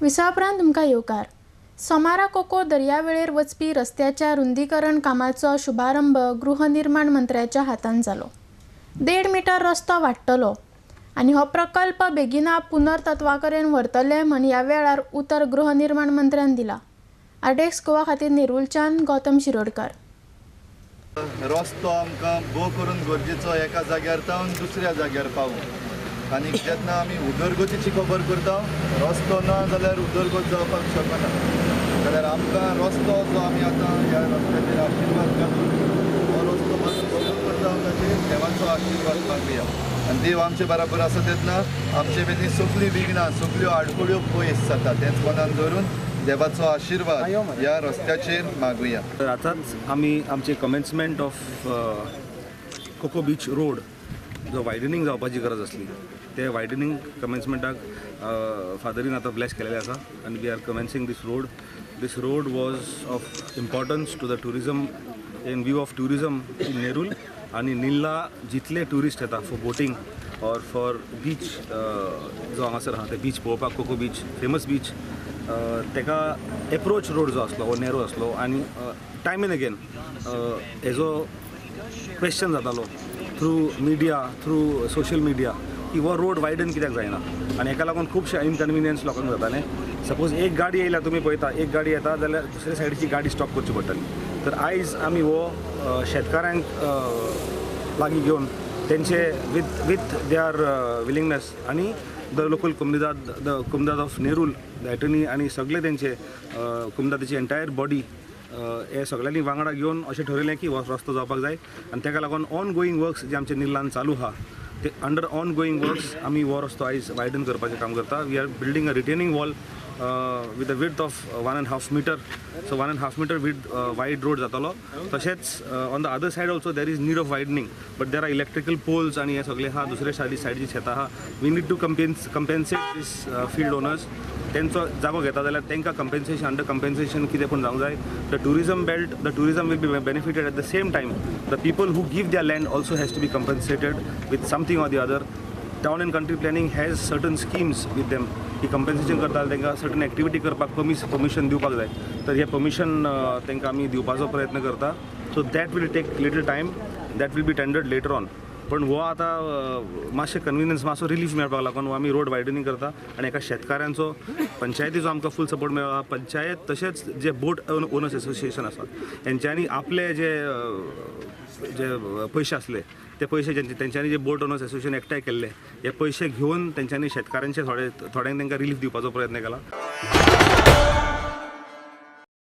विसवा उपरांत तुमकां येवकार. सोमारा कोको दर्यावेळेर वचपी रस्त्याच्या रुंदीकरण कामाचो शुभारंभ गृहनिर्माण मंत्र्याच्या हातान जालो. 1.5 मिटर रस्तो वाडटलो आनी हो प्रकल्प बेगिना पुनर्तत्वा कडेन व्हरतले म्हण ह्या वेळार उतर गृहनिर्माण मंत्र्यान दिला. आरडीएक्स गोवा खातीर नेरूलच्यान गौतम शिरोडकर. रस्तो आमकां भोव करून गरजेचो, एका जाग्यार तावन दुसऱ्या जाग्यार पावूंक. आनी जेन्ना आमी उदरगतीची खबर करता, रस्तो ना जाल्यार उदरगत जावपाक शकना. जाल्यार आमकां रस्तो जो आमी आतां ह्या रस्त्याचेर आशिर्वाद घालून हो रस्तो मातसो बदल करता, ताचेर देवाचो आशिर्वाद मागुया. आनी देव आमचे बराबर आसा तेन्ना आमचे वेली सगळीं विघ्नां, सगळ्यो आडखळ्यो पयस जाता. तेंच मनान धरून देवाचो आशिर्वाद ह्या रस्त्याचेर मागुया. तर आतांच आमी आमचे commencement of Coco beach road जो वायडनिंग जावपाची गरज आसली, ते वायडनिंग कमेन्समेंटाक फादरीन आतां ब्लेस केलेलें आसा आनी we are commencing this road. This road was of importance to the tourism, in view of tourism in Nerul आनी निल्ला. जितले ट्युरिस्ट येता for boating or for beach जो हांगासर आहा, ते बीच पळोवपाक, कोको बीच, फेमस बीच, ताका एप्रोच रोड जो आसलो हो नॅरो आसलो आनी टायम एंड अगेन हेजो क्वेश्चन जातालो through media, through social media की हो रोड वायडन कित्याक जायना आनी हेका लागून खुबशे इनकन्विनियन्स लोकांक जातालें. सपोज एक गाडी येयल्या, तुमी पळयता, एक गाडी येता जाल्यार दुसऱ्या सायडीची गाडी स्टॉप करची पडटली. तर आयज आमी हो शेतकारांक लागीं घेवन तेंचे विथ there willingness आनी the local comunidad, the comunidad of Nerul, the attorney आनी सगळे तेंचे कोमुनिदादीची एंटायर बॉडी, हे सगळ्यांनी वांगडा घेवन अशें ठरयलें की हो रस्तो जावपाक जाय. आनी ताका लागून ऑन गोईंग वर्क्स जे आमचे निल्लान चालू आहा, ते अंडर ऑन गोईंग वर्क्स आमी हो रस्तो आयज वायडन करपाचें काम करता. We are building a retaining wall with a width of 1.5 meter. So 1.5 meter width wide road जातलो. तशेंच on the other side also there is need of widening, but there are electrical poles आनी हे सगळे आहा. दुसरे सायडी सायडीची शेतां आहा. We need to compensate this field owners. तेंचो जागो घेता जाल्यार तांकां कंपेन्सेशन, अंडर कंपेन्सेशन कितें पूण जावंक जाय. The tourism belt, the tourism will be benefited. At the same time, the people who give their land also has to be compensated with something or the other. Town and Country Planning has certain schemes with them की compensation करता जाल्यार तांकां certain activity करपाक permission दिवपाक जाय. तर हें permission तांकां आमी दिवपाचो प्रयत्न करता. So that will take little time, that will be tendered later on. पण हो आतां मातशें कन्विनियन्स, मातसो रिलीफ मेळपाक लागून हो आमी रोड वायडनिंग करता. आनी एका शेतकारांचो, पंचायतीचो आमकां फूल सपोर्ट मेळ्ळा. पंचायत तशेंच जे बोट ओनर्स एसोसिएशन आसा, तेंच्यांनी आपले जे जे पयशे आसले, ते पयशे तेंच्यांनी जे बोट ओनर्स एसोसिएशन एकठांय केल्ले, हे पयशे घेवन तेंच्यांनी शेतकारांचे थोडे थोड्यांक तांकां रिलीफ दिवपाचो प्रयत्न केला.